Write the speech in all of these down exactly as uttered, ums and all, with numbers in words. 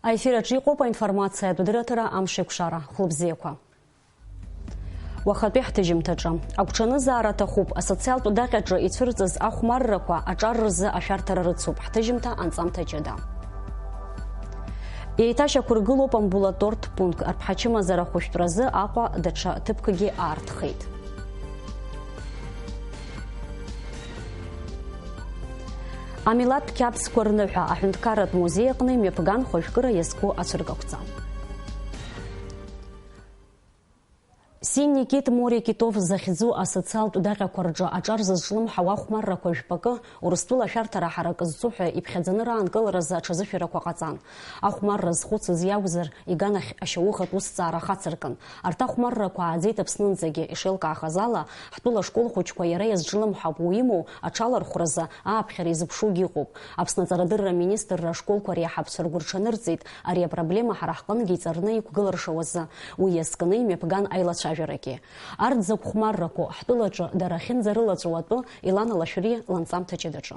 Аефир аҿы иҟоуп аинформациатә дырраҭара Амшеикәшара. Хәылбзиақәа. Уахатәи ҳҭыжьымҭаҿы. Агәҽанызаара аҭахуп, асоциалтә даҟьаҿы ицәырҵыз ахәмаррақәа аҿар рзы ашәарҭара рыцуп, ҳҭыжьымҭа анҵамҭа ҷыда. Еиҭашьақәыргылоуп амбулаторттә пункт, арԥҳачымазара ахәышәтәразы Аҟәа даҽа ҭыԥкгьы аартхеит. Амилаҭтә қьабзқәа рныҳәа аҳәынҭқарратә музеи аҟны имҩаԥган хәажәкыра иазку ацәыргақәҵа. Синий кит, море китов захьӡу асоциалтә даҟьақәа рҿы аҿар зызҿлымҳау ахәмаррақәа жәпакы Урыстәыла ашәарҭара ҳаракы зцу ҳәа иԥхьаӡаны раанкыларазы аҽазышәарақәа ҟаҵан. Ахәмарра зхәыцыз иакәзар, иганахь ашьаухатә усҭҵаара хацыркын. Арҭ ахәмаррақәа ааӡеит Аԥснынӡагьы, ишеилкаахаз ала, ҳтәыла ашкол хәыҷқәа иара иазҿлымҳауп, уимоу, аҽалархәразы ааԥхьара изыԥшугьы ыҟоуп. Аԥсны аҵарадырра аминистрра ашколқәа реиҳабацәа ргәырҽанырҵеит ари апроблема ҳара ҳҟынгьы иҵарны иқәгыларшауазы. Уи иазкны имҩаԥган аилацәажәарагьы. Арҭ закә хәмаррақәоу, ҳтәылаҿы дара ахьынӡарылаҵәо атәы Елана Лашәриа ланҵамҭа ҷыдаҿы.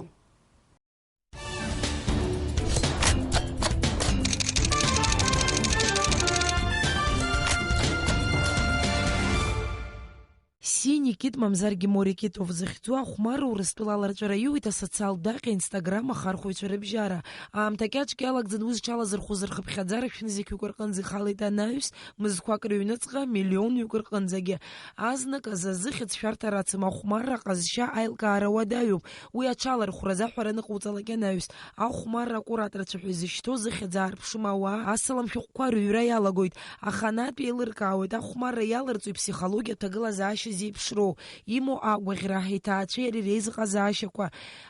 Синий кит мамзаргьы море китов захьӡу ахәмарра Урыстәыла аларҵәара иуит асоциалтә даҟьа Instagram ахархәаҩцәа рыбжьара. Аамҭа кьаҿк иалагӡан уи зҽалазырхәыз рхыԥхьаӡара шәнызқьҩык рҟынӡа ихалеит анаҩс, мызқәак рыҩныҵҟа миллионҩык рҟынӡагьы. Азныказ азыхьӡ шәарҭара ацым ахәмарра аҟазшьа аилкаара уадаҩуп. Уи аҽалархәразы аҳәара аныҟауҵалак анаҩс, ахәмарра акураторцәа ҳәа изышьҭоу зыхьӡ аарԥшым ауаа асалам шәҟәқәа рыҩра иалагоит, аханатә еилыркаауеит, ахәмарра иаларҵо иԥсихологиатә ҭагылазаашьа зеиԥшроу, имоу агәаӷьра, иҭаацәеи иареи реизыҟазаашьақәа.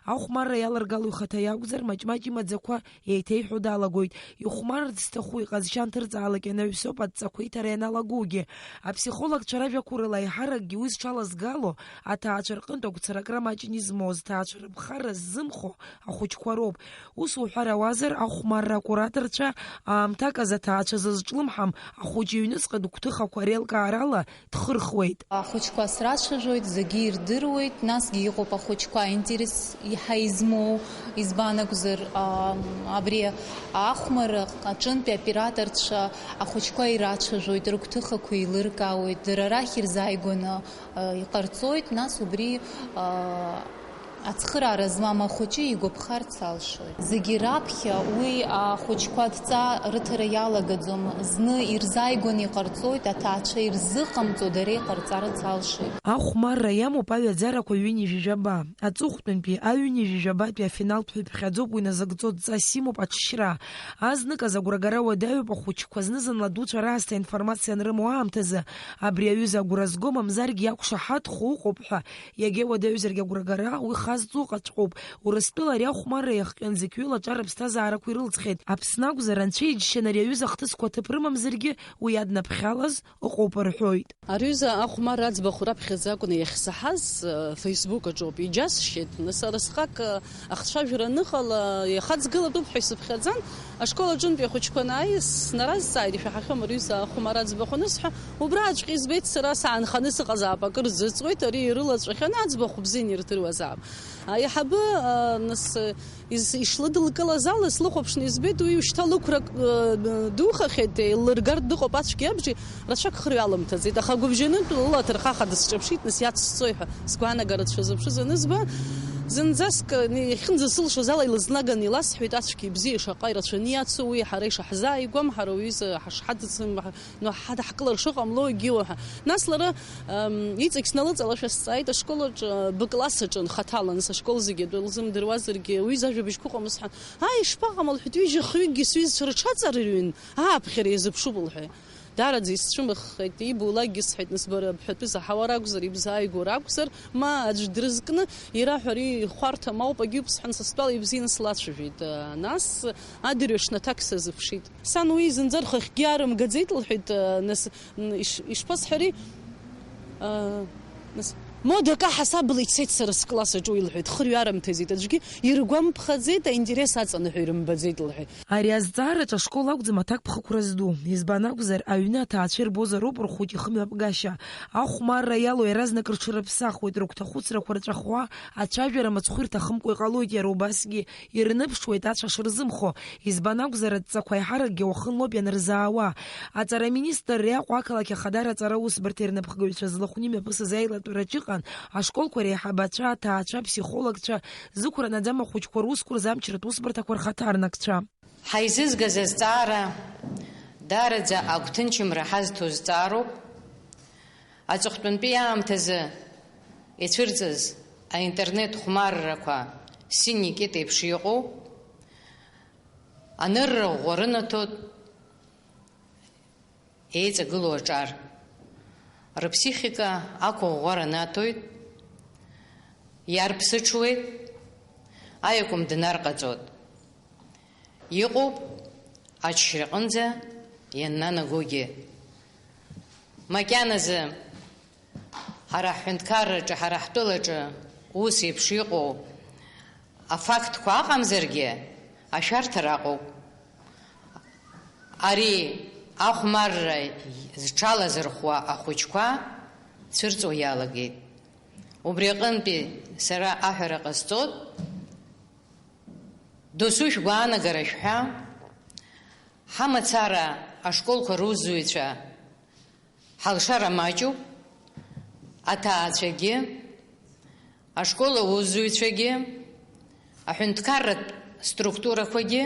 Ахәмарра иаларгало ихаҭа иакәзар, маҷ-маҷ имаӡақәа еиҭеиҳәо далагоит. Ихәмарырц зҭаху иҟазшьа анҭырҵаалак ианаҩсоуп адҵақәа иҭара ианалагогьы. Аԥсихологцәа ражәақәа рыла, аиҳаракгьы уи зҽалазгало аҭаацәа рҟынтә агәцаракра маҷны измоу, зҭаацәа рыԥхарра ззымхо ахәыҷқәа роуп. Ус уҳәар ауазар, ахәмарра акураторцәа аамҭак азы аҭаацәа зызҿлымҳам ахәыҷы иҩныҵҟа гәҭыхақәа реилкаарала дхырхуеит. Ахәыҷқәа срацәажәоит, зегьы ирдыруеит, насгьы иҟоуп ахәыҷқәа аинтерес иаҳа измоу, избан акәзар, а, абри ахәмарра аҿынтәи аоператорцәа ахәыҷқәа ирацәажәоит, рыгәҭыхақәа еилыркаауеит, дара рахь ирзааигәаны, а, иҟарҵоит, нас убри, а, ацхыраара змам ахәыҷы игәаԥхарц алшоит. Зегьы раԥхьа уи ахәыҷқәа адҵа рыҭара иалагаӡом, зны ирзааигәаны иҟарҵоит, аҭаацәа ирзыҟамҵо дара иҟарҵарц алшоит. Ахәмарра иамоуп аҩаӡарақәа ҩынҩажәи жәаба. Аҵыхәтәантәи аҩынҩажәи жәабатәи афиналтә ҳәа иԥхьаӡоуп, уи назыгӡо дҵас имоуп аҽшьра. Азныказ агәрагара уадаҩуп ахәыҷқәа зны-зынла адуцәа раасҭа аинформациа анрымоу аамҭазы. Абри аҩыза агәра зго, мамзаргьы иақәшаҳаҭхо ыҟоуп ҳәа. Иагьа уадаҩзаргьы агәрагара уи хазҵо ыҟаҵәҟьоуп. Урыстәыла ари ахәмарра иахҟьан зықьҩыла аҿар аԥсҭазаарақәа ирылҵхьеит. Аԥсны акәзар, анцәа иџьшьаны ари аҩыза ахҭысқәа аҭыԥ рымамзаргьы, уи аднаԥхьалаз ыҟоуп рҳәоит. Ари аҩыза ахәмарра аӡбахә раԥхьаӡа акәны иахьсаҳаз, э, Facebook аҿоуп. Иџьасшьеит. Нас арысҟак, э, ахцәажәара аныҟала, иахаҵгылатәуп ҳәа исыԥхьаӡан, ашкол аҿынтәи ахәыҷқәа анааиз, снаразҵааит, ишәаҳахьоума ари аҩыза ахәмарра аӡбахә анысҳәа, убраҵәҟьа избеит сара, саанханы сыҟазаап, акыр зыҵуеит, ари ирылаҵәахьан, аӡбахә бзианы ирдыруазаап. Аиҳабы, э, нас, э, Ис-, ишлыдылкылаз ала слыхәаԥшны избеит, уи шьҭа лықәрак, э, духахьеит, еиллыргартә дыҟоуп ацәгьеи абжеи, рацәак хырҩа лымҭаӡеит, аха гәыбжьанытә лыла аҭырхаха дысҿаԥшит, нас иацсҵои ҳәа сгәаанагара дшазыԥшыз анызба, зынӡаск, э, иахьынӡасылшоз ала илызнаганы иласҳәеит, ацәгьеи ибзиеи шаҟа ирацәаны иацу уи ҳара ишаҳзааигәам, ҳара уҩыза ҳашҳадыцым, Ну, ҳадаҳкылар шыҟамло егьиуаҳәа. Нас лара, ам, иҵегь сналыҵалашәа сҵааит ашкол аҿы, быкласс аҿы нхаҭалан, сашкол зегьы атәы лзымдыруазаргьы, уҩыза ажәабжьқәа ыҟамыз ҳәа. Ааи, ишԥаҟам, лҳәеит, ҩыџьа хҩыкгьы сҩызцәа рыҽаҵарырҩын, ааԥхьара иазыԥшуп, лҳәеит. Даараӡа исцәымыӷхеит, ибулакгьы сҳәеит, нас бара бҳәатәы заҳауа ракәзар, ибзааигәоу ракәзар, ма аӡә дрызкны, ираҳәари ихәарҭам ауп, агьиуп сҳәан, са стәала ибзианы слацәажәеит. Нас адырҩаҽны аҭак сазыԥшит. Сан уи зынӡа рхахьгьы арымгаӡеит, лҳәеит, нас, н-, иш-, ишԥасҳәари? А, нас, Модак аҳасабала ицеит сара скласс аҿы уи, лҳәеит, хырҩарамҭазеит аӡәгьы, иргәамԥхаӡеит, аинтерес аҵанаҳәа ирымбаӡеит, лҳәеит. Ари азҵаараҿы ашкол акәӡам аҭакԥхықәра зду. Избан акәзар, аҩны аҭаацәа ирбозароуп рхәыҷ ихымҩаԥгашьа. Ахәмарра иалоу иаразнак рҽырыԥсахуеит, рыгәҭахәыцрақәа рҵәахуа, ацәажәара мыцхәы ирҭахымкәа иҟалоит иара убасгьы. Ирныԥшуеит ацәа шырзымхо, избан акәзар, адҵақәа аиҳаракгьы уахынлоуп ианырзаауа. Аҵара аминистрреи Аҟәа ақалақь ахадара аҵара усбарҭеи рнапхгаҩцәа злахәны имҩаԥысыз аилатәараҿ иҟан ашколқәа реиҳабацәа, аҭаацәа, аԥсихологцәа, зықәра наӡам ахәыҷқәа русқәа рзы амчратә усбарҭақәа рхаҭарнакцәа. Ҳаизызгаз азҵаара даараӡа агәҭынчымра ҳазҭо зҵаароуп. Аҵыхәтәантәи аамҭазы ицәырҵыз аинтернет хәмаррақәа синекет еиԥш иҟоуп, анырра ӷәӷәа рынаҭоит еиҵагылоу аҿар. Рыԥсихика ақәыӷәӷәара наҭоит, иарԥсыҽуеит, аиакәым днарҟаҵоит. Иҟоуп аччраҟынӡа ианнанагогьы. Макьаназы ҳара ҳҳәынҭқарраҿы, ҳара ҳтәылаҿы ус еиԥш иҟоу афактқәа аҟамзаргьы, ашәарҭара аҟоуп. Ари ахәмарра зҽалазырхәуа ахәыҷқәа цәырҵуа иалагеит. Убри аҟынтәи сара аҳәара ҟасҵоит. Досу шәгәаанагара шәҳәа, ҳамацара ашколқәа русзуҩцәа ҳалшара маҷуп, аҭаацәагьы, ашкол аусзуҩцәагьы, аҳәынҭқарратә структурақәагьы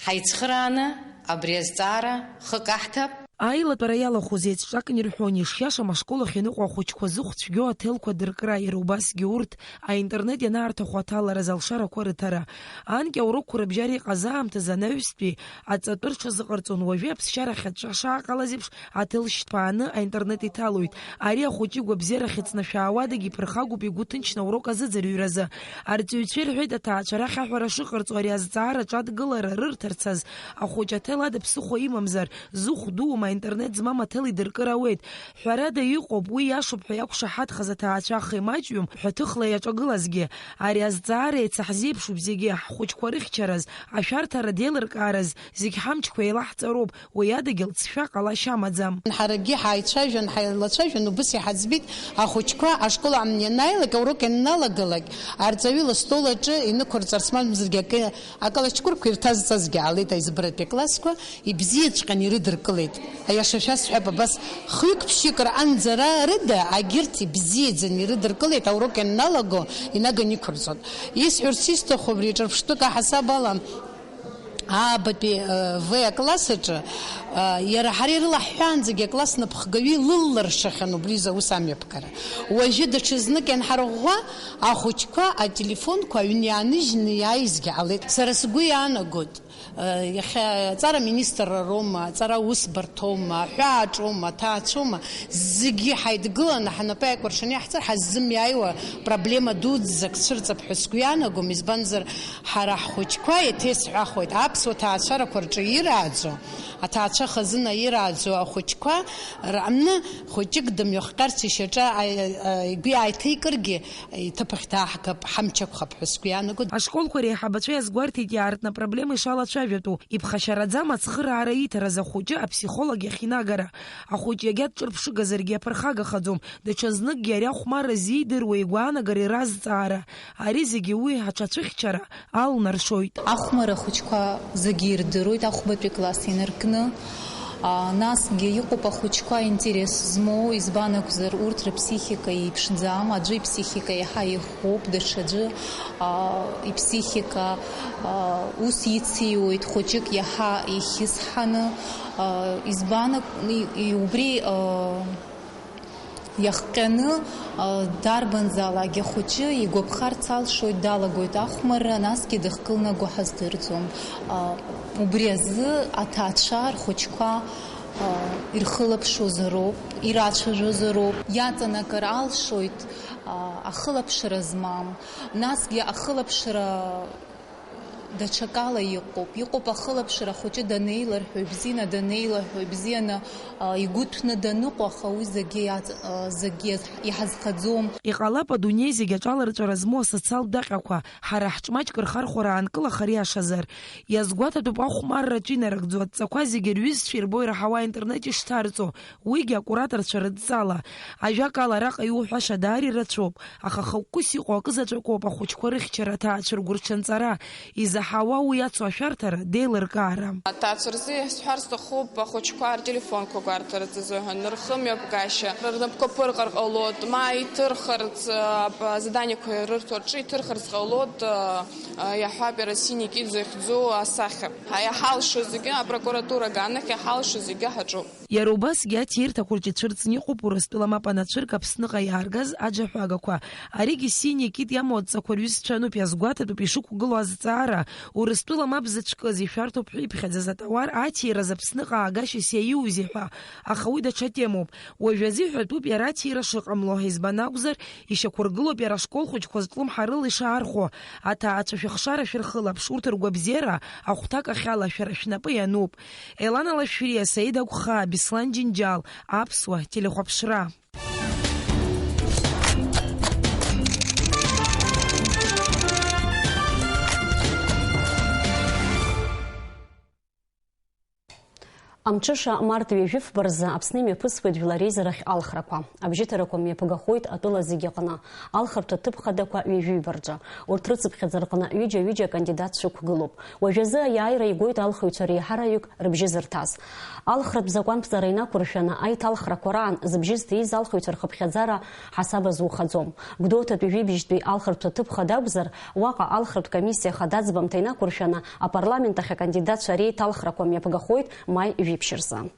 ҳаицхырааны абри азҵаара хык аҳҭап. Аилатәара иалахәыз еицҿакны ирҳәон, ишиашам ашкол ахь ианыҟоу ахәыҷқәа зыхә цәгьоу аҭелқәа дыркра, иара убасгьы урҭ аинтернет ианаарҭаху аҭалараз алшарақәа рыҭара. Анкьа аурокқәа рыбжьара иҟаз аамҭазы анаҩстәи аҵатәы рҽазыҟарҵон, уажәы аԥсшьара ахьаҿа шааҟалаз еиԥш аҭел шьҭԥааны аинтернет иҭалоит. Ари ахәыҷы игәабзиара ахьыҵнашәаауадагь иԥырхагоуп игәы ҭынчны аурок азыӡырҩразы. Арҵаҩцәа ирҳәеит, аҭаацәара ахьаҳәара шыҟарҵо ари азҵаара аҿадгылара рырҭарц азы ахәыҷы аҭел ада ԥсыхәа имамзар, зыхә дуума, аинтернет змам аҭел идыркыр ауеит. Ҳәарада, иҟоуп, уи иашоуп ҳәа иақәшаҳаҭхаз аҭаацәа ахы имаҷҩым ҳәа ҭыхла иаҿагылазгьы. Ари азҵаара еицаҳзеиԥшуп зегьы, ҳхәыҷқәа рыхьчараз, ашәарҭара деилыркаараз, зегь ҳамчқәа еилаҳҵароуп, уи адагьы лҵшәа ҟалашьа амаӡам. Ҳарагьы ҳааицәажәан, ҳаилацәажәан, убыс иҳаӡбеит, ахәыҷқәа ашкол аан ианааилак, аурок ианналагалак, арҵаҩы лыстол аҿы инықәырҵарц мамзаргьы акы, акалач кәырқәа ирҭазҵазгьы ҟалеит аизыбаратәи аклассқәа, ибзиаҵәҟьаны ирыдыркылеит. Аиаша шәасҳәап, абас хҩык-ԥшьҩык рҟанӡара рыда, агьырҭ ибзиаӡаны ирыдыркылеит, аурок ианналаго инаганы иқәырҵон. Исҳәарц исҭаху абри ҿырԥштәык аҳасаб ала, аабатәи, э, В акласс аҿы, э, иара ҳара ирылаҳҳәаанӡагьы акласс напхгаҩы илылларшахьан убри изы аус амҩаԥгара. Уажәы даҽазнык ианҳарӷәӷәа, ахәыҷқәа ателефонқәа аҩны иааныжьны иааизгьы ҟалеит. Сара сгәы иаанагоит, э, иахьа аҵара министрра роума, аҵара усбарҭоума, аҳәааҿоума, аҭаацәоума, зегьы ҳаидгыланы ҳнапы ааикәыршаны иаҳҵар, ҳаззымиааиуа проблема дуӡӡак цәырҵып ҳәа сгәы иаанагом, избанзар, ҳара ҳхәыҷқәа, еиҭа исҳәахуеит, аԥсуа ҭаацәарақәа рҿы ирааӡо, аҭаацәа хазына ирааӡо ахәыҷқәа рҟны хәыҷык дымҩахҟьарц ишьаҿа, а, а, игәы иааиҭеикыргьы, иҭыԥ ахь дааҳгап, ҳамч акәхап ҳәа сгәы иаанагоит. Ашколқәа реиҳабацәа иазгәарҭеит иаартны апроблема ишалацәажәатәу, иԥхашьараӡам ацхыраара иҭараз ахәыҷы аԥсихолог иахь инагара. Ахәыҷ иагьа дҿырԥшыгазаргьы иаԥырхагахаӡом, даҽазныкгьы ари ахәмарра зидыруа игәаанагара иразҵаара. Ари зегьы уи аҽацәыхьчара алнаршоит. Ахәмарра ахәыҷқәа зегьы ирдыруеит, ахәбатәи класс инаркны. А, насгьы иҟоуп ахәыҷқәа интерес змоу, избан акәзар, урҭ рыԥсихика еиԥшӡам, аӡәы иԥсихика иаҳа иӷәӷәоуп, даҽаӡәы, а, иԥсихика, а, ус ициуеит, хәыҷык иаҳа ихьысҳаны, а, избан ак-, и-, и-, убри, а, Иахҟьаны, а, дарбанзаалак ахәыҷы игәаԥхарц алшоит, далагоит ахәмарра, насгьы дыхгыланаго ҳаздырӡом. А, убри азы аҭаацәа рхәыҷқәа, а, ирхылаԥшуазароуп, ирацәажәозароуп. Иаҵанакыр алшоит, а, ахылаԥшра змам, насгьы ахылаԥшра Даҽакала иҟоуп. Иҟоуп ахылаԥшра ахәыҷы данеиларҳәо, ибзианы данеилаҳәо, ибзианы, а, игәы ҭәны даныҟоу, аха уи зегьы иаҵ-, а, зегьы иаз-, иҳазхаӡом. Иҟалап адунеи зегь аҿаларҵәара змоу асоциалтә даҟьақәа, ҳара ҳҿы маҷк рхархәара аанкылахар иашазар. Иазгәаҭатәуп ахәмарраҿы инарыгӡо адҵақәа зегьы рҩызцәа ирбо ираҳауа аинтернет ишҭарҵо, уигьы акураторцәа рыдҵала. Ажәакала, араҟа иуҳәаша дааир ирацәоуп, аха хықәкыс иҟоу акызаҵәык ауп ахәыҷқәа рыхьчара, аҭаацәа ргәырҽанҵара. Изаҳауа уи иацу ашәарҭара, деилыркаара. Аҭаацәа рзы исҳәар сҭахуп, ахәыҷқәа ртелефонқәа гәарҭарц азыҳәан рхымҩаԥгашьа, рнапқәа ԥырҟар ҟалоит, ма иҭырхырц, а, б-, заданиақәа ирырҭо рҿы иҭырхырц ҟалоит, а, а, иаҳҳәап, иара синий кит захьӡу асахьа. Ҳа иҳалшо зегьы апрокуратура аганахь иҳалшо зегьы ҳаҿуп. Иара убасгьы аҭиирҭақәа рҿы ицәырҵны иҟоуп Урыстәыла мап анацәырк Аԥсныҟа иааргаз аџьаҳәагақәа. Аригьы синий кит иамоу адҵақәа рҩызцәа ануп, иазгәаҭатәуп ишықәгылоу азҵаара, Урыстәыла мап зыцәкыз, ишәарҭоуп ҳәа иԥхьаӡаз атауар аҭиираз Аԥсныҟа аагашьас иаиузеи ҳәа, аха уи даҽа темоуп. Уажәазы иҳәатәуп иара аҭиира шыҟамло, избан акәзар, ишьақәыргылоуп иара ашкол хәыҷқәа зҿлымҳарыла ишаархәо, аҭаацәа шәыхшара шәырхылаԥш, урҭ ргәабзиара ахәҭакахьала шәара шәнапы иануп. Елана Лашәриа, Саида Агәхаа, Беслан Џьынџьал, Аԥсуа телехәаԥшра. Амҽыша март ҩажәи фба рзы Аԥсны имҩаԥысуеит жәлар реизарахь алхрақәа. Абжьыҭарақәа мҩаԥгахоит атәыла зегьы аҟны, алхырҭа ҭыԥ хадақәа ҩажәи ҩба рҿы. Урҭ рыцыԥхьаӡа рҟны ҩыџьа-ҩыџьа акандидат шәықәгылоуп. Уажәазы аиааира игоит алхыҩцәа реиҳараҩык рыбжьы зырҭаз. Алхратә закәанԥҵара инақәыршәаны аиҭалхрақәа раан зыбжьы зҭиз алхыҩцәа рхыԥхьаӡара ҳасаб азухаӡом. Гәдоуҭатәи жәибжьтәи алхратә ҭыԥ хада акәзар, уаҟа алхратә комиссиа хада аӡбамҭа инақәыршәаны апарламент ахь акандидатцәа реиҭалхрақәа мҩаԥгахоит маи жәиԥшь рзы.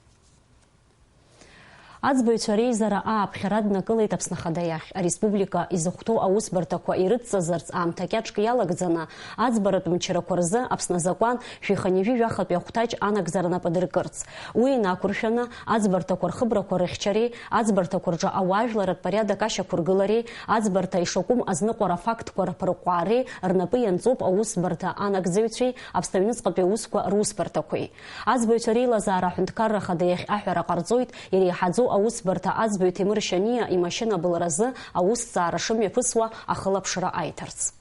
Аӡбаҩцәа реизара ааԥхьара днакылеит Аԥсны Ахада иахь. Ареспублика изыхәҭоу аусбарҭақәа ирыдҵазарц аамҭа кьаҿк иалагӡаны, аӡбаратә мчрақәа рзы Аԥсны азакәан шәиханижәи жәахатәи ахәҭаҷ анагӡара нап адыркырц. Уи инақәыршәаны, аӡбарҭақәа рхыбрақәа рыхьчареи, аӡбарҭақәа рҿы ауаажәларратә порядок ашьақәыргылареи, аӡбарҭа ишакәым азныҟәара афактқәа рԥырҟәаареи рнапы ианҵоуп аусбарҭа анагӡаҩцәеи Аԥсны аҩныҵҟатәи аусқәа русбарҭақәеи. Аӡбаҩцәа реилазаара аҳәынҭқарра ахада иахь аҳәара ҟарҵоит, иреиҳаӡоу аусбарҭа аӡбаҩ Ҭемыр Шьаниа имашьына абылразы аусҭҵаара шымҩаԥысуа ахылаԥшра аиҭарц.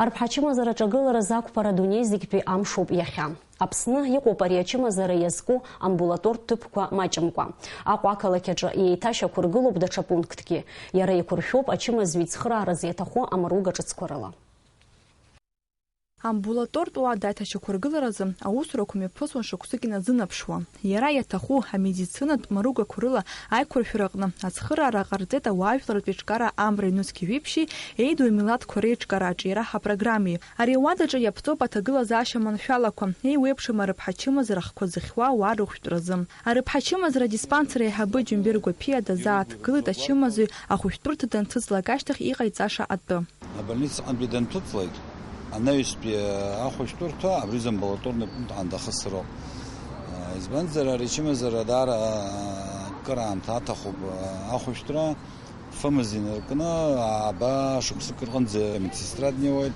Арԥҳа ачымазара аҿагыларазы ақәԥара адунеи зегьтәи амшоуп иахьа. Аԥсны иҟоуп ари ачымазара иазку амбулаторттә ҭыԥқәа маҷымкәа. Аҟәа ақалақь аҿы еиҭашьақәыргылоуп даҽа пунктгьы. Иара еиқәыршәоуп ачымазаҩ ицхыраараз иаҭаху амыруга ҿыцқәа рыла. Амбулаторттә уада аиҭашьақәыргыларазы аусурақәа мҩаԥысуан шықәсык иназынаԥшуа. Иара иаҭаху амедицинатә мыругақәа рыла аиқәыршәара аҟны ацхыраара ҟарҵеит ауаажәларратә еиҿкаара Амра ҩнызқьи жәиԥшьи, еидоу амилаҭқәа реиҿкаара аҿиара ҳапрограммеи. Ари ауадаҿы иаԥҵоуп аҭагылазаашьа маншәалақәа, еиуеиԥшым арыԥҳа ачымазара ахқәа зыхьуа ауаа рыхәшәтәразы. Арыԥҳа ачымазара адиспансер аиҳабы Џьамбир Гәаԥиа дазааҭгылеит ачымазаҩ ахәышәтәырҭа данҭыҵлак ашьҭахь иҟаиҵаша атәы. Абольницаҟынтәи дынҭыҵлеит, анаҩстәи ахәышәтәырҭа абри замбулаторный пункт аан дахысыроуп. Избанзар, ари ачымазара даара акыраамҭа аҭахуп. Ахәышәтәра фымз инаркны, ааба шықәсык рҟынӡа амедсестра днеиуеит,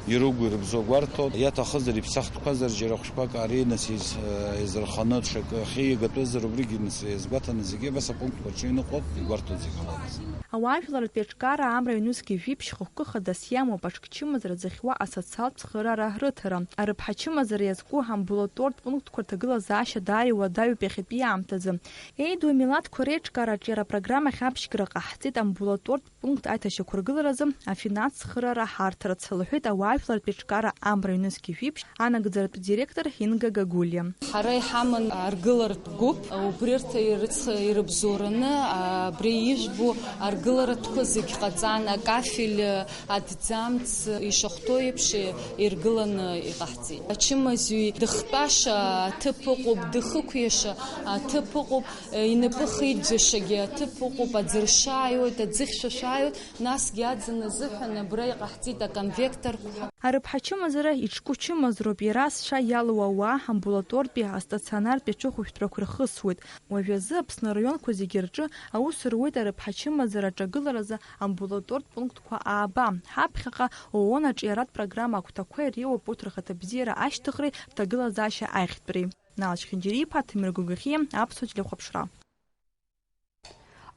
ирыгу ирыбзоу гәарҭоит. Иаҭахызар, иԥсахтәқәазар, џьара хәшәқәак ари нас из-, изырханы, ҽакы ахьигатәызар, убригьы нас иазгәаҭаны зегьы абас апунктқәа рҿы иныҟәоит, игәарҭоит зегь ҟаларц. Ауаажәларратә еиҿкаара Амра ҩнызқьи жәиԥшь хықәкы хадас иамоуп аҿк чымазара зыхьуа асоциалтә цхыраара рыҭара. Арыԥҳа чымазара иазку амбулаторттә пунктқәа рҭагылазаашьа даара иуадаҩуп иахьатәи аамҭазы. Еидоу амилаҭқәа реиҿкаараҿы иара апрограммахь аԥшьгара ҟаҳҵеит амбулаторттә пункт аиҭашьақәыргыларазы афинанс цхыраара ҳарҭарц, лҳәеит ауаажәларратә еиҿкаара Амра ҩнызқьи жәиԥшь анагӡаратә директор Инга Гагулиа. Ҳара иҳаман аргыларатә гәыԥ, убри рҭ-, ирыц-, ирыбзоураны, абри ижәбо аргыларатәқәа зегь ҟаҵан, акафель, аҭӡамц, ишахәҭоу еиԥш, иргыланы иҟаҳҵеит. Ачымазаҩ дыхтәаша аҭыԥ ыҟоуп, дыхықәиаша аҭыԥ ыҟоуп, инапы хиӡәӡәашагьы аҭыԥ ыҟоуп, аӡыршы ааиуеит, аӡыхьшәашәа ааиуеит, насгьы аӡын азыҳәан абра иҟаҳҵеит аконвекторқәа. Арыԥҳа чымазара иҿку чымазароуп, иара асцәа иалоу ауаа амбулаториатәи астационартәи аҽыхәышәтәрақәа ирхысуеит. Уажәазы Аԥсны араионқәа зегьы рҿы аус руеит арыԥҳа чымазара аҿагыларазы амбулаториатә пунктқәа ааба. Ҳаԥхьаҟа ООН аҿиаратә программа агәҭақәа иреиуоуп урҭ рхаҭабзиара ашьҭыхреи рҭагылазаашьа аиӷьтәреи. Нал Чхинджери-иԥа, Ҭемыр Гогохиа, Аԥсуа телехәаԥшра.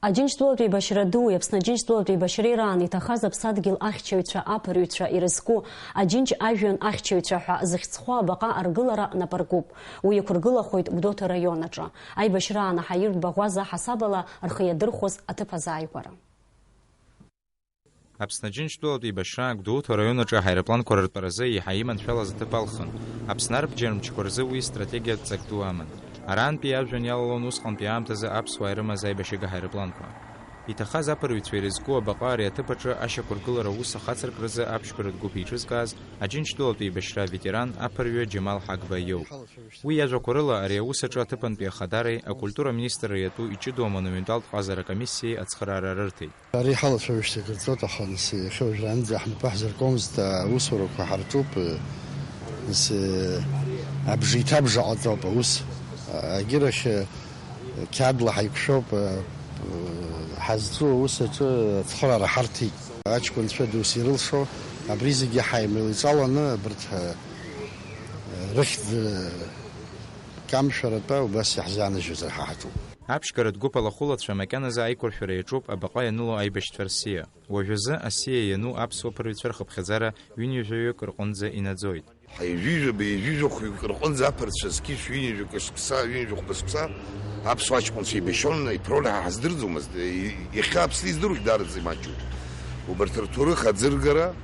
Аџьынџьтәылатә еибашьра дуи Аԥсны Аџьынџьтәылатә еибашьреи раан иҭахаз аԥсадгьыл ахьчаҩцәа аԥырҩцәа ирызку Аџьынџь ажәҩан ахьчаҩцәа ҳәа зыхьӡ ху абаҟа аргылара нап аркуп. Уи иқәыргылахоит Гәдоуҭа раион аҿы. Аибашьраан аҳаиртә баӷәаза ҳасабала рхы иадырхәоз аҭыԥ азааигәара. Аԥсны Аџьынџьтәылатә еибашьра Гәдоуҭа араион аҿы аҳаирпланқәа рыртәаразы еиҳа иманшәалаз аҭыԥ алхын. Аԥсны арбџьармчқәа рзы уи стратегиатә ҵак ду аман. Арантәи ажәҩан иалалон усҟантәи аамҭазы аԥсуаа ирымаз аибашьыга ҳаирпланқәа. Иҭахаз аԥырҩцәа ирызку абаҟа ари аҭыԥ аҿы ашьақәыргылара аус ахацыркразы аԥшьқәа ргәыԥ еиҿызкааз Аџьынџьтәылатә еибашьра аветеран аԥырҩы Џьамал Ҳагба иоуп. Уи иажәақәа рыла, ари аус аҿы аҭыԥантәи ахадареи акультура аминистрра иатәу иҷыдоу амонументалтә ҟазара акомиссиеи ацхыраара рырҭеит. Ари ҳалацәажәашьҭа акыр ҵуеит, аха нас иахьа уажәраанӡа ҳнапы ҳзыркуамызт, аусурақәа ҳарҿуп, нас абжа иҭабжа ҟаҵоуп аус. Агьырахь қьаадла ҳаиқәшәоуп, ҳазҿу аус аҿы ацхыраара ҳарҭеит. Аҷкәынцәа дус ирылшо, абри зегьы ҳаимеилеиҿаланы абарҭ рыхьӡ камшәаратәа убас иаҳзааныжьуазар ҳа ҳаҿуп. Аԥшьгаратә гәыԥ алахәылацәа макьаназы аиқәыршәара иаҿуп абаҟа ианыло аибашьцәа рсиа. Уажәазы асиа иану аԥсуа ԥырҩцәа рхыԥхьаӡара ҩынҩажәаҩык рҟынӡа инаӡоит. Ҳаҩажәижәаба, ҩажәижәахәҩык рҟынӡа аԥырцәа зқьышә ҩынҩажәа шықәса, ҩынҩажәа хәба шықәса аԥсуа аҷкәынцәа еибашьон, иԥроуль ҳа ҳаздырӡомызт. Иахьа Аԥсны издыруашәа даараӡа имаҷуп. Убарҭ рҭоурых аӡыргара,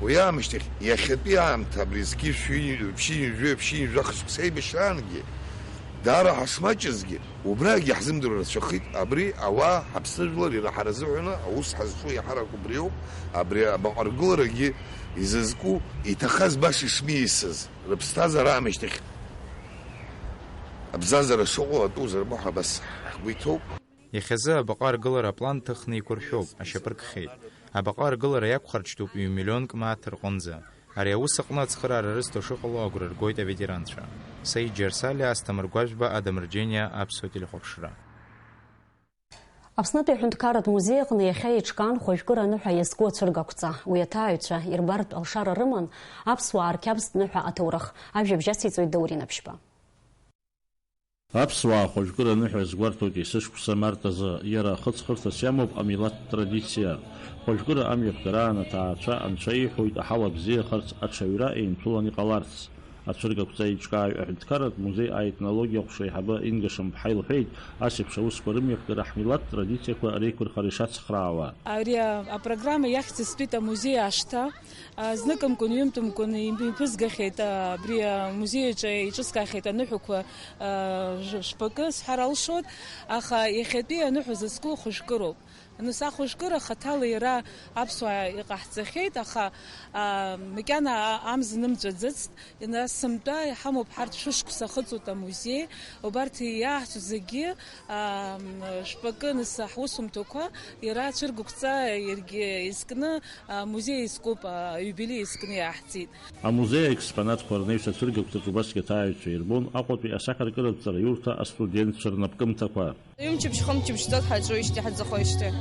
уи аамышьҭахь, иахьатәи аамҭа абри зқьышә ҩынҩажәа, ԥшьынҩажәа, ԥшьынҩажәа шықәса еибашьраангьы, даара ҳашмаҷызгьы, убрагьы иаҳзымдыруа рацәахеит, абри ауаа ҳаԥсны жәлар иры-, ҳара рзыҳәаны аус ҳазҿу иаҳарак убриоуп, абри абаҟа ргыларагьы изызку, иҭахаз баша ишмиасыз, рыԥсҭазаара аамышьҭахь абзазара шыҟоу атәы узырбо ҳәа абас ҳгәы иҭоуп. Иахьазы абаҟа аргылара аплан ҭыхны иқәыршәоуп, ашьапы ркхьеит. Абаҟа аргылара иақәхарџьтәуп ҩ-миллионк мааҭ рҟынӡа. Ари аус аҟны ацхыраара рызҭо шыҟало агәра ргоит аветеранцәа. Саид Џьарсалиа, Асҭамыр Гәажәба, Адам Рџьениа, Аԥсуа телехәаԥшра. Аԥснытәи аҳәынҭқарратә музеи аҟны иахьа еиҿкаан хәажәкыра аныҳәа иазку ацәыргақәҵа. Уи аҭааҩцәа ирбартә алшара рыман аԥсуаа рқьабзтә ныҳәа аҭоурых. Ажәабжь ациҵоит Даур Инапшьба. Аԥсуаа хәажәкыра аныҳәа азгәарҭоит есышықәса март азы. Иара хыҵхырҭас иамоуп амилаҭтә традициа. Хәажәкыра амҩаԥгараан аҭаацәа анцәа иҳәоит аҳауа бзиахарц, аҽаҩра еинҭәылан иҟаларц. Ацәыргақәҵа еиҿкааҩ аҳәынҭқарратә музеи аетнологиа аҟәша аиҳабы Инга Шамԥҳа илҳәеит, ас еиԥш аусқәа рымҩаԥгара ҳмилаҭтә традициақәа реиқәырхара ишацхраауа. Ари апрограмма иахьӡызтәит амузеи ашҭа. Зныкымкәан, ҩынтәымкәан имҩаԥызгахьеит, абри амузеи аҿы еиҿыскаахьеит аныҳәақәа жәпакы сҳәар алшоит, аха иахьатәи аныҳәа зызку хәажәкыроуп. Нас ахәажәкыра хаҭала иара аԥсуаа иҟаҳҵахьеит, аха, а, макьана а-, амз нымҵәаӡацт, нас сынтәа иҳамоуп ҳарҭ шәышықәса ахыҵуеит амузеи, убарҭ иааҳҵо зегьы, а, м, жәпакы нас ҳусумҭақәа иара ацәыргақәҵа иаргьы изкны, а, музеи изкуп, а, аиубилеи изкны иааҳҵеит. Амузеи аекспонатқәа рнаҩс ацәыргақәҵаҿ убасгьы аҭааҩцәа ирбон Аҟәатәи асахьаркыратә ҵараиурҭа астудентцәа рнапкымҭақәа. Ҩымчыбжь-хымчыбжь ҵуеит ҳаҿуижьҭеи ҳаӡахоижьҭеи.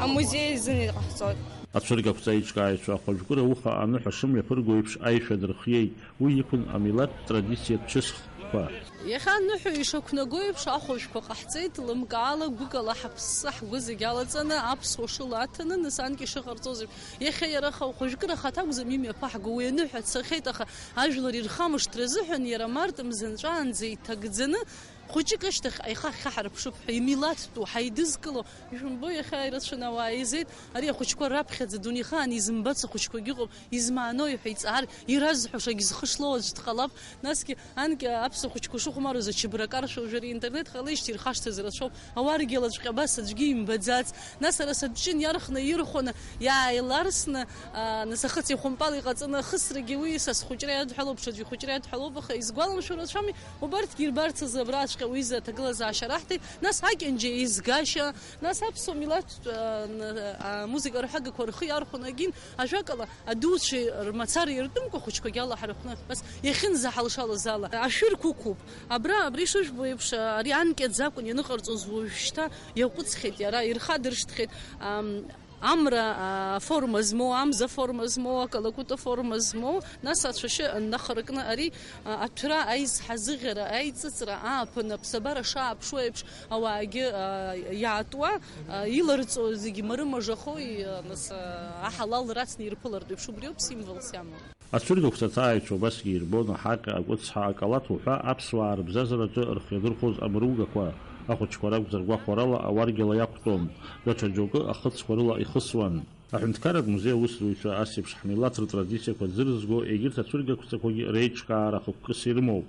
Амузеи азын иҟаҳҵоит. Ацәыргақәҵа еиҿкааҩцәа ахәажәкыра ауха аныҳәа шымҩаԥырго еиԥш аишәа дырхиеит, уи иқәын амилаҭтә традициатә чысхқәа. Иахьа аныҳәа ишақәнаго еиԥш ахәажәқәа ҟаҳҵеит, лымкаала, гәыкала ҳаԥсы ҳгәы зегь алаҵаны, аԥсуа шыла аҭаны, нас анкьа ишыҟарҵоз еиԥш. Иахьа иара аха хәажәкыра ахаҭа акәӡам имҩаԥаҳго, уи аныҳәа цахьеит, аха ажәлар ирхамышҭра азыҳәан иара март мза нҵәаанӡа иҭагӡаны, хәыҷык ашьҭахь аиха ҳхы ҳарԥшып ҳәа, имилаҭтәу, ҳаидызкыло, ишәымбо, иахьа ирацәаны ауаа еизеит, ари ахәыҷқәа раԥхьаӡа дунеихаан изымбац ахәыҷқәагьы ыҟоуп, измаанои ҳәа иҵаар, иразҳәашагь зхы шлоу аӡә дҟалап, насгьы анкьа аԥсуа хәыҷқәа шыхәмарыз ачабра каршәа уажәы ари интернет ҟалеижьҭеи ирхашҭызар рацәоуп, ауаа ргьалаҵәҟьа абас аӡәгьы имбаӡац, нас ара сабҷын иархны ирхәаны, иааиларсны, аа, нас ахыци ахәымпали ҟаҵаны ахысрагьы уи са схәыҷра иадҳәалоуп, ҽаӡәы ихәыҷра иадҳәалоуп, аха изгәаламшәо рацәами, убарҭгьы ирбарц азы абра Ҳаԥхьаҟа уи изы аҭагылазаашьа раҳҭеит, нас акьанџьа еизгашьа, нас аԥсуа милаҭтә, а, н-, а, музыка рҳәагақәа рхы иархәаны агьин, ажәакала, адуцәа рмацара иртәымкәа ахәыҷқәагьы алаҳархәны, бас иахьынӡаҳалшалаз ала, ашәырқәа ықәуп. Абра, абри шыжәбо еиԥш, ари анкьаӡ акәын ианыҟарҵоз, уажәшьҭа иаҟәыҵхьеит иара, ирхадыршҭхьеит, ам, амра, а, форма змоу, амза форма змоу, акалакәыта форма змоу, нас ацәашьы нахаркны ари, а, аҭәра, аизҳазыӷьара, аиҵыҵра ааԥын аԥсабара шааԥшуа еиԥш, ауаагьы, а, иаатуа, а, иларҵо зегьы марымажахо, и-, а, нас, а, аҳалал рацны ирԥылартә еиԥш, убриоуп символс иамоу. Ацәыргақәҵа аҭааҩцәа убасгьы ирбон аҳаҟьа, акәыцҳа, акалаҭ уҳәа аԥсуаа рыбзазараҿы рхы иадырхәоз амругақәа, ахәыҷқәа ракәзар гәахәарала ауаргьала иақәтәон, даҽа џьоукы ахыцқәа рыла ихысуан. Аҳәынҭқарратә музеи аусзуҩцәа ас еиԥш ҳмилаҭ ртрадициақәа дзырызго егьырҭ ацәыргақәҵақәагьы реиҿкаара хықәкыс ирымоуп.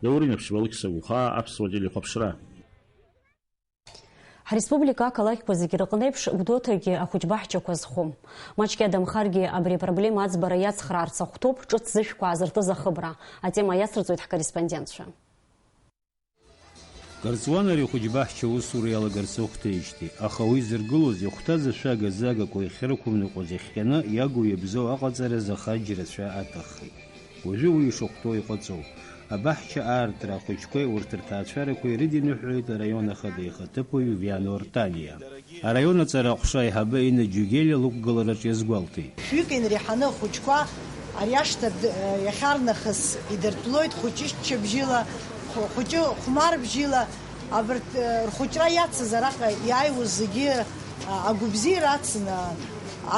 Даур Инаԥшьба, Алықьса Гәхаа, Аԥсуа телехәаԥшра. Ҳреспублика ақалақьқәа зегьы рыҟны еиԥш, Гәдоуҭагьы ахәыҷбаҳчақәа зхом. Маҷк иадамхаргьы, абри апроблема аӡбара иацхраарц ахәҭоуп ҿыц зышәқәа аазыртыз ахыбра. Атема иацырҵоит ҳкорреспондентцәа. Гарҵуан ари ахәыҷбаҳча аусура иалагарц ахәҭеижьҭеи, аха уи зыргылоз ихәҭаз ашәага-загақәа иахьрықәымныҟәоз иахҟьаны иагу-иабзоу аҟаҵара заха џьрацәа аҭаххеит. Уажәы уи ишахәҭоу иҟаҵоуп. Абаҳча аартра ахәыҷқәеи урҭ рҭаацәарақәеи рыдиныҳәалеит араион ахада ихаҭыԥуаҩ Виано Ортаниа. Араион аҵара аҟәша аиҳабы Инна Џьугелиа лықәгылараҿ иазгәалҭеит. Шәҩык инреиҳаны ахәыҷқәа ари ашҭа д-, иахьарнахыс идыртәлоит хәыҷы ччабжьыла, хә-, хәыҷы хәмарбжьыла. Абарҭ, э, рхәыҷра иацыз араҟа иааиуаз зегьы, а, агәыбзиара ацны,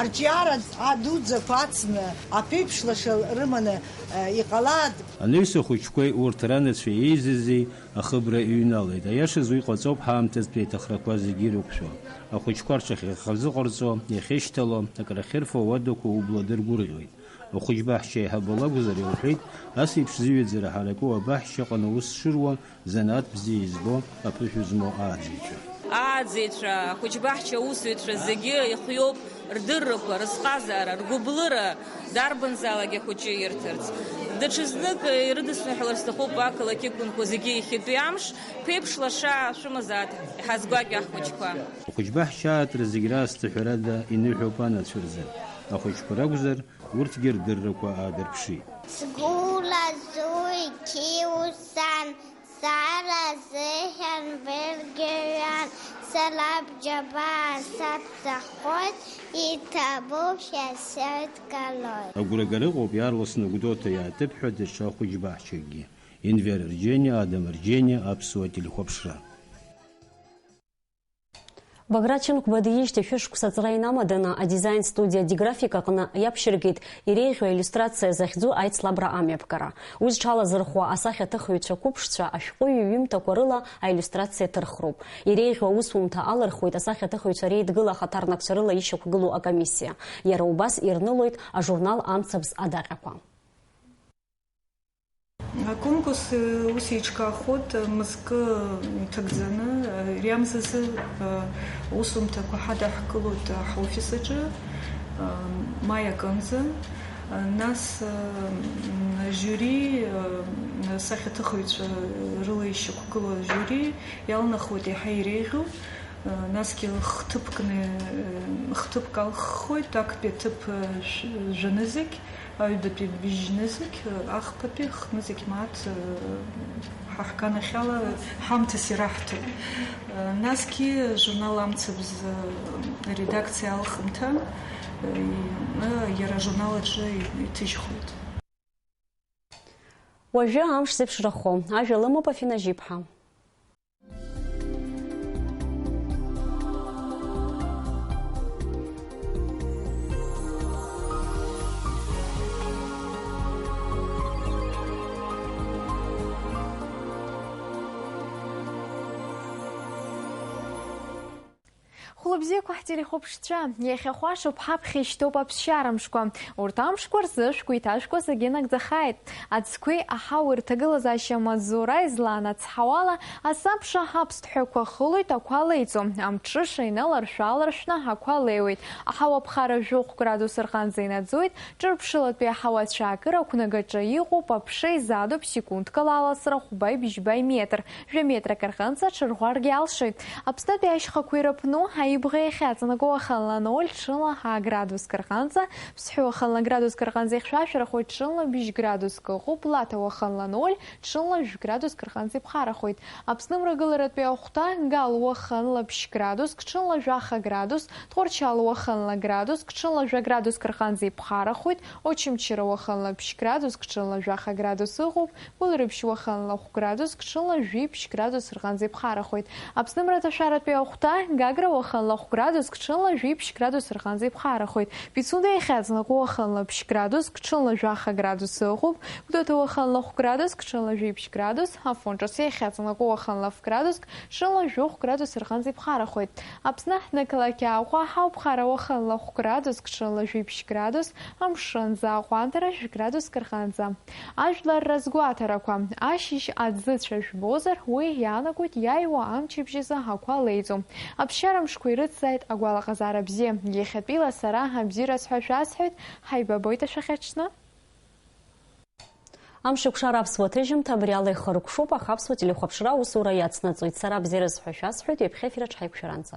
арҿиара ад-, адуӡӡақәа ацны, аԥеиԥш лаша рыманы, э, иҟалааит. Анаҩс ахәыҷқәеи урҭ ранацәеи еизази ахыбра иҩналеит. Аиашаз уи ҟаҵоуп ҳаамҭазтәи аиҭахрақәа зегьы ирықәшәо. Ахәыҷқәа рҽахьырхазыҟарҵо, иахьышьҭало, акрахьырфо ауадақәа убла дыргәырӷьоит. Ахәыҷбаҳча аиҳабы лакәзар илҳәеит, ас еиԥш зыҩаӡара ҳараку абаҳчаҟны аус шыруа, занааҭ бзиа избо, аԥышәа змоу ааӡаҩцәа. Ааӡаҩцәа, ахәыҷбаҳча аусзуҩцәа зегьы ихиоуп рдыррақәа, рызҟазаара, ргәыблыра, дарбанзаалак ахәыҷы ирҭарц. Даҽазнык ирыдысныҳәалар сҭахуп ақалақь иқәынхо зегьы иахьатәи амш, ԥеиԥш лаша шәымазааит, иҳазгәакьа ҳхәыҷқәа. Ахәыҷбаҳча аартра зегь раасҭа ҳәарада иныҳәоуп анацәа рзы. Ахәыҷқәа ракәзар, урҭгьы рдыррақәа аадырԥшит. Сгәыла зуи қьиу сан, сара сзыҳәан быргьаҩан, сара бџьабаа саԥсахоит, иҭабуп шәа сыдгылоит. Агәрагара ыҟоуп иаарласны Гәдоуҭа иаатып ҳәа даҽа хәыҷбаҳчакгьы. Енвер Арџьениа, Адам Арџьениа, Аԥсуа телехәаԥшра. Баграт Шьынқәба диижьҭеи шәышықәса аҵра инамаданы, адизаин студиа Диграфик аҟны иаԥшьыргеит иреиӷьу аиллиустрациа захьӡу аицлабра амҩаԥгара. Уи зҽалазырхәуа асахьаҭыхыҩцәа қәыԥшцәа ашәҟәыҩҩы иҩымҭақәа рыла аиллиустрациа ҭырхроуп. Иреиӷьу аусумҭа алырхуеит асахьаҭыхыҩцәа реидгыла ахаҭарнакцәа рыла ишьақәгылоу акомиссиа. Иара убас ирнылоит ажурнал Амцабз адаҟьақәа. Аконкурс, э, ус еиҿкаахоит, э, мызкы иҭагӡаны, э, иамзазы, э, усумҭақәа ҳадаҳкылоит, э, ҳофис аҿы, э, маи акынӡа. Э, нас, э, м, ажиури, э, асахьаҭыхыҩцәа рыла ишьақәгылоу ажиури иалнахуеит еиҳа иреиӷьу. Насгьы хҭыԥкны, хҭыԥк алххоит, актәи аҭыԥ жәанызқь, аҩбатәи быжьнызқь, ахԥатәи хнызқь мааҭ ҳа ҳганахьала ҳамҭас ираҳҭоит. Насгьы журнал Амцабз аредакциа алхымҭа иара ажурнал аҿы иҭыжьхоит. Уажәы амш зеиԥшрахо ажәа лымоуп Афина Жьиԥҳа. Хәлыбзиақәа ҳтелехәаԥшцәа, иахьа хәашоуп ҳаԥхьа ишьҭоуп аԥсшьарамшқәа. Урҭ амшқәа рзы шәгәы иҭажәго зегьы нагӡахааит. Аӡқәеи аҳауеи рҭагылазаашьа амаҵзура излаанацҳауала, асабша аԥсҭҳәақәа хылоит, ақәа леиҵо, амҽыша иналаршә-ааларшәны ақәа леиуеит. Аҳауа ԥхара жәохә градус рҟынӡа инаӡоит, ҿырԥшылатәи аҳауа цәаакыра ақәнагаҿы иҟоуп, аԥша изадуп, секундкала аласра хәбаи бжьбаи метр, жәа метрак рҟынӡа аҽырӷәӷәаргьы алшоит. Аԥснытәи ашьхақәа ирыԥну, Аибӷа иахьаҵанакуа уахынла ноль, ҽынла ҳа градуск рҟынӡа, Ԥсҳәы уахынла градуск рҟынӡа ихьшәашәарахоит, ҽынла бжь градуск ыҟоуп, Лаҭа уахынла ноль, ҽынла жәа градуск рҟынӡа иԥхарахоит. Аԥсны мрагыларатәи ахәҭа, Гал уахынла бжь градуск, ҽынла жәаха градус, Тҟәарчал уахынла градуск, ҽынла жәа градуск рҟынӡа иԥхарахоит, Очамчыра уахынла бжь градуск, ҽынла жәаха градус ыҟоуп, Гәылрыԥшь уахынла хә градуск, ҽынла жәибжь градус рҟынӡа иԥхарахоит. Аԥсны мраҭашәаратәи ахәҭа, Гагра уахынла хә градуск, ҽынла жәибжь градус рҟынӡа иԥхарахоит. Пицунда иахьаҵанакуа уахынла бжь градуск, ҽынла жәаха градус ыҟоуп, Гәдоуҭа уахынла хә градуск, ҽынла жәибжь градус, Афон Ҿыц иахьаҵанакуа уахынла ф градуск, ҽынла жәохә градус рҟынӡа иԥхарахоит. Аԥсны аҳҭнықалақь Аҟәа ҳауԥхара уахынла хә градуск, ҽынла жәибжь градус, амшын аӡы аҟәандара жәа градуск рҟынӡа. Ажәлар разгәаҭарақәа, ашьыжь аӡы цәа жәбозар, уи иаанагоит иааиуа амчыбжь азы ақәа леиҵо. Аԥсшьара мшқәа ирыцзааит агәалаҟазаара бзиа. Иахьатәила сара абзиараз ҳәа шәасҳәоит, ҳаибабоит ашәахьаҽны. Амшеикәшара аԥсуа ҭыжьымҭа абри ала ихыркәшоуп, аха аԥсуа телехәаԥшра аусура иацнаҵоит. Сара абзиараз ҳәа шәасҳәоит, ҩаԥхьа ефираҿ ҳаиқәшәаранӡа.